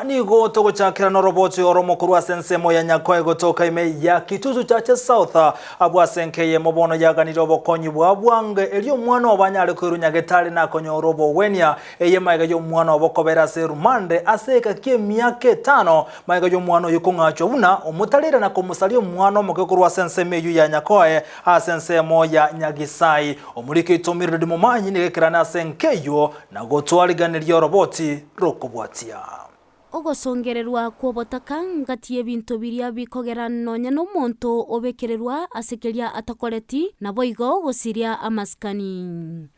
Nigo togochakera noroboti oromo korwa ase ensemo ya Nyakoe gotoka ime ya Kitutu Chache South, abwo ase enka eyemo bono yaganire obokonyi bwa bwango erio omwana obo anyare koirwa nyagetari nakonyora obogwenia. Eye magega y'omwana obo kobera ase rumande ase egeka ki'emiaka etano, magega y'omwana oyio kong'achwa buna omotarere na komosaria omwana omoke korwa ase ensemo eyio ya Nyakoe ase ensemo ya Nyagisai. Omoriki oito Mildred Momanyi nigo ekerane ase enka eyio na gotwariganeria oroboti rokobwatia. Ogosongererwa kw'obotaka ngati y'ebinto biria bikogera nonya nomonto obekererwa ase keria atakoreti, naboigo gosiria amasikani.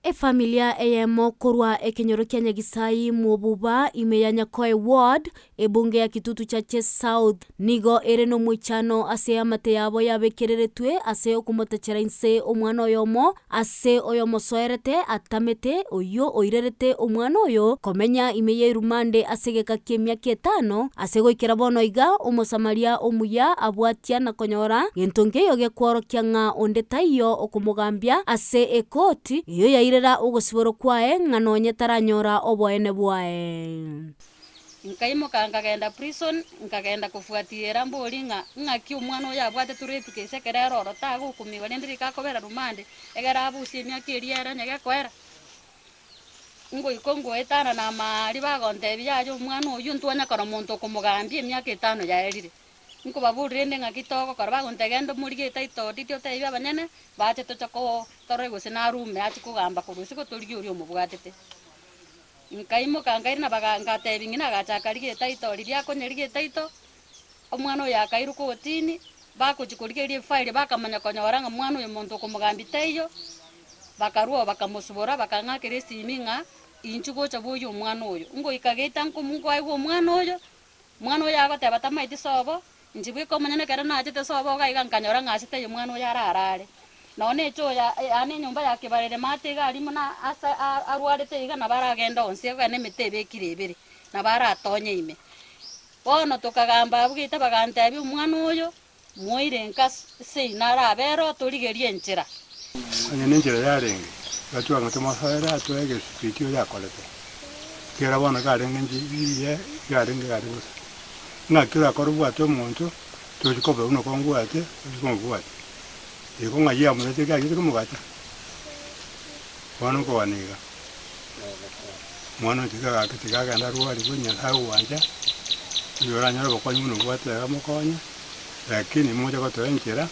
Efamilia eyemo korwa ekenyoro kia Nyagisai Mwobuba ime ya Nyakoe Ward, ebunge ya Kitutu Chache South, nigo ere nomoichano ase eamate yabo yabekereretwe ase okomotachera inse omwana oyomo Ase oyomosoerete atamete, oyio oirerete omwana oyo komenya ime y'erumande ase egeka ki'emiaka etano, ase goikera bono iga Omosamaria omuya abwatia na konyora gento nkeiyo gekworokia ng'a onde taiyo okomogambia ase ekoti, eyio yairera ogosiborwa kwaye ng'a nonye taranyora oboene bwaye. Nkaimoka nkagenda prison, nkagenda kofuatiera mbori ng'a ng'aki omwana oyo abwate rape case ekero ere oro tagokumigwa rende rika akobera rumande, egere abusie emiaka eria ere onye gekoera. Ngoika ngoetana na amaari bagontebia yaya omwana oyio ntwanya korora monto okomogambia emiaka etano yaerire. Nkobaboria rende ng'aki togokora, bagontebia genda omorigie etitle deed otebie abanyene, bache toche koo torore gose narume ache kogamba korwa isiko torigie oria omobwatete. Nkaimoka nkairana baga ngatebia ng'ina agacha akarigia etitle riria akonyerigia etitle, omwana oyo akairwa kotini, bagochia korigereria efairi bakamanya konyora ng'a mwana oyo monto okomogambia taiyo, bakarwa oo bakamosubora bakang'akera esimi ng'a inchuo gocha bwoyie omwana oyo. Ngoika geita nkomu nkoegwa omwana oyo, mwana oyo agoteba tamaeti sobo, inche bweka omonyene ekero nachete sobo iga iga nkanyora ng'a ase taiyo mwana oyo ararare. Nonya ne echoo ya yaani enyomba ya kibarere maate iga aria buna ase arwarete iga nabo aragende onsi ekogera na emete ebekire ebere, nabo aratonye ime. Bono tokagamba abwo geita bagantebia omwana oyo, moire nka seino arabere oo torigerie enchera. Onye nenchera yarenge, iga twang'a tomosoere atoe egesubiti oyo akorete, ekiagera bono karenge nchi iye yarenge gari bosa. Ng'aki orakore obwate omonto, tochi koba buna okongwate, ochi komobwata. Igo ng'ai amonete ekiagera komogata? Bono nkogana iga, omwana oyo tiga gaki tiga agende arwarigwe Nyasaye ogwancha, oyo oranyore obokonyi buna obwate iga amokonye, lakini moche gotoa enchera,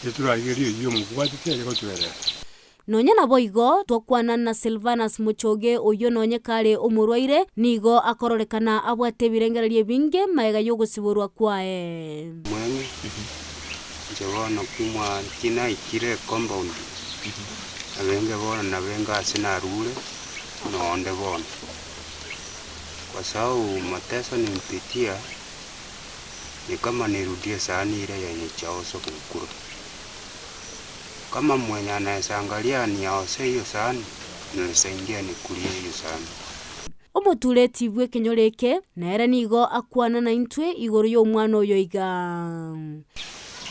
eturarigererie oyio omobwatete aye gotuerera. Nonya naboigo, twakwana na Silvanus Mochoge oyio nonye kare omorwaire, nigo akororekana abwate ebirengererio ebinge magega y'ogosiborwa kwaye. Mweng'e, inche bono kimwa tinaikire ecompound, nabenge bono nabenge ase narure, nonde bono. Kwa sababu mateso nimpitia, ni kama nirudie sahani ile yenye chaoso kukula. Kama mwenye anaeza angalia niaose hiyo sahani, naeza ingia nikulie hiyo sahani. Omotureti bw'ekenyoro eke nere nigo akwana naintwe igoro y'omwana oyo iga.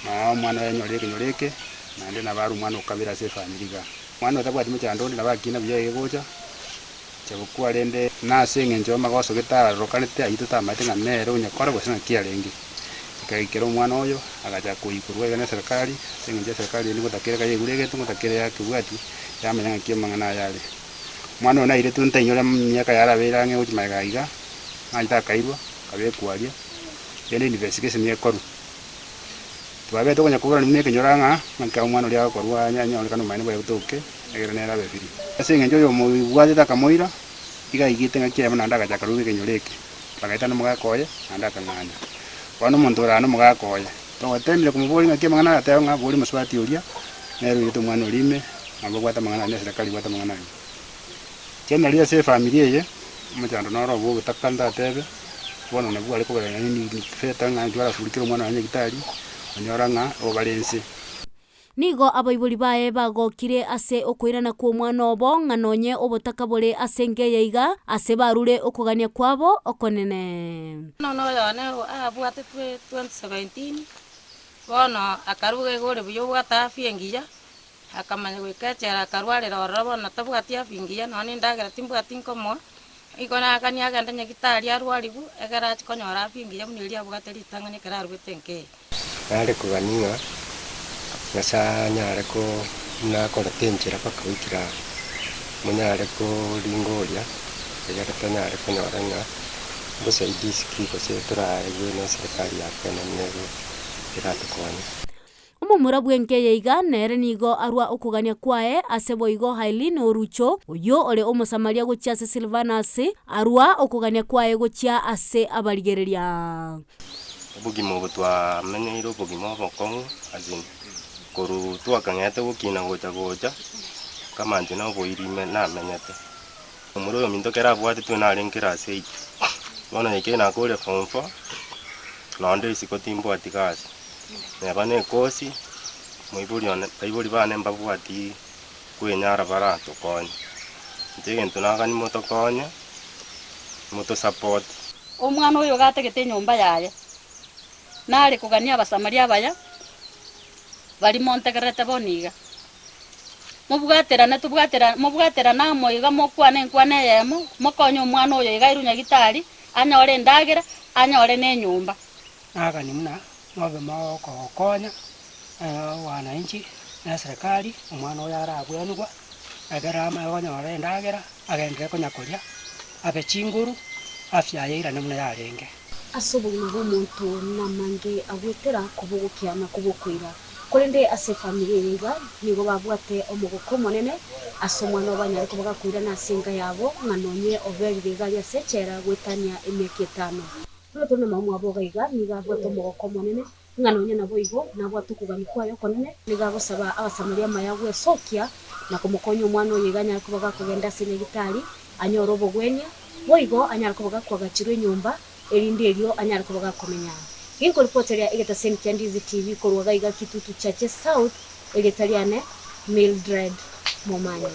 Na omwana oyo anyorire ekenyoro eke, naende nabo are omwana okabere ase efamiri igaa. Omwana oyo tabwati mochando onde, nabo akina buya iga gocha, chabokwa rende nase eng'encho y'amagoso gete arokanete ayio totamanyete ng'a nere onyakore gose ng'aki arenge. Ekaikera omwana oyo, agachaka koikorwa iga neserikari, ase eng'encho eserikari eye ngotakere iga yaigure egento ngotakere yakebwati, yamanya ng'aki amang'ana aya are. Omwana oyo nairetwe ntainyore emiaka yarabeire ang'e gochia magega iga, nachete akairwa, akabekwa aria, rende investigation ekorwe. Twabete konya koborania buna ekenyoro ng'a, ng'aki omwana oria agokorwa anya anyorekane obomaene bwaye botoke, egere nere abe free. Ase eng'encho oyo omoibwatete akamoira, iga aigete ng'aki eyemo naende agachaka korwa ekenyoro eke. Bagaetana omogaka oye, naende akang'anya. Bono omonto ore aa nomogaka oye. Twatemire komoboria ng'aki amang'ana aya, ateba ng'a boria omosubati oria, nere oirete omwana oria ime, nabo abwate amang'ana ayio, na eserekari ebwate amang'ana ayio. Generally ase efamiri eye, omochando noro obo obotaka ntatebe, bono nabwo bare koberana nini feta ng'a intwe arasugurikere omwana oye nyagitari, onyora ng'a obare nse. Nigo abaibori baye bagokire ase okoirana kw'omwana obo, ng'a nonye obotaka bore ase enka eye iga, ase barure okogania kwabo okonene. Bono noyo one abwatetwe 2017, bono akaruga iga ore buya obwate afya engiya, akamanya goika echela akarwarera ororo bono tabwati afya engiya, nonya na endagera timbwati nkomoa. Igo nagania agende nyagitari arwarigwe, ekero achie konyora afya engiya buna eria abwate ritang'ani ekero arwete enka eye. Nare kogania ng'a Nyasae anyare ko buna akorete enchera mpaka goikera aa, monyare koringoria egere tonyare konyora ng'a obosaidizi ki gose toraegwe na eserekari ya Kenya buna eratokonye. Omomura bw'enka eye iga nere nigo arua okogania kwaye ase boigo Hailin Orucho, oyio ore Omosamaria gochia ase Silvanus, arua okogania kwaye gochia ase abarigereria. Obogima obo twamenyeire obogima obokong'u as in korwa twakang'ete gokina gocha gocha, kama inche na oboiri ime namenyete. Omura oyo ominto ekero abwatetwe narenge class eight, bono yaikire nakorire form four, nonde isiko timbwati gasi. Neba na ekosi, moibori one baibori bane mbabwati kwenyara baratokonye. Inche egento nagani motokonye, motosupport. Omwana oyo gatagete enyomba yaye, nare kogania Abasamaria abaya baria montegererete bono iga. Mobwaterane tobwatera mobwaterane amo iga mokwane enkwana eyemo, mokonye omwana oyo iga airwe nyagitari, anyore endagera, anyore na enyomba. Nagani buna mobe mokogokonya wananchi na eserekari, omwana oyo arabwenigwa, ekero amanye konyora endagera, agenderere konya koria, abe chinguru, afya yaye eirane buna yarenge. Ase obogima bw'omonto namange agwetera kobogokia na kobokoira. Korende ase efamiri eye iga nigo babwate omogoko omonene ase omwana obo anyare koba gakoirana ase enka yabo, ng'a nonye oberire iga aria ase echela goetania emiaka etano. Buna tore namang'u abo iga iga nigo abwate omogoko omonene, ng'a nonya naboigo nabwate okogania kwaye okonene, nigo agosaba Abasamaria amaya gwesokia na komokonya omwana oye iga anyare koba gakogenda ase nyagitari anyore obogwenia, boigo anyare koba gakoagachirwa enyomba, erinde erio anyare koba gakomenya. Ginkoripoteria egetaseni kia Ndizi TV korwa gaiga Kitutu Chache South, erieta riane Mildred Momanyi.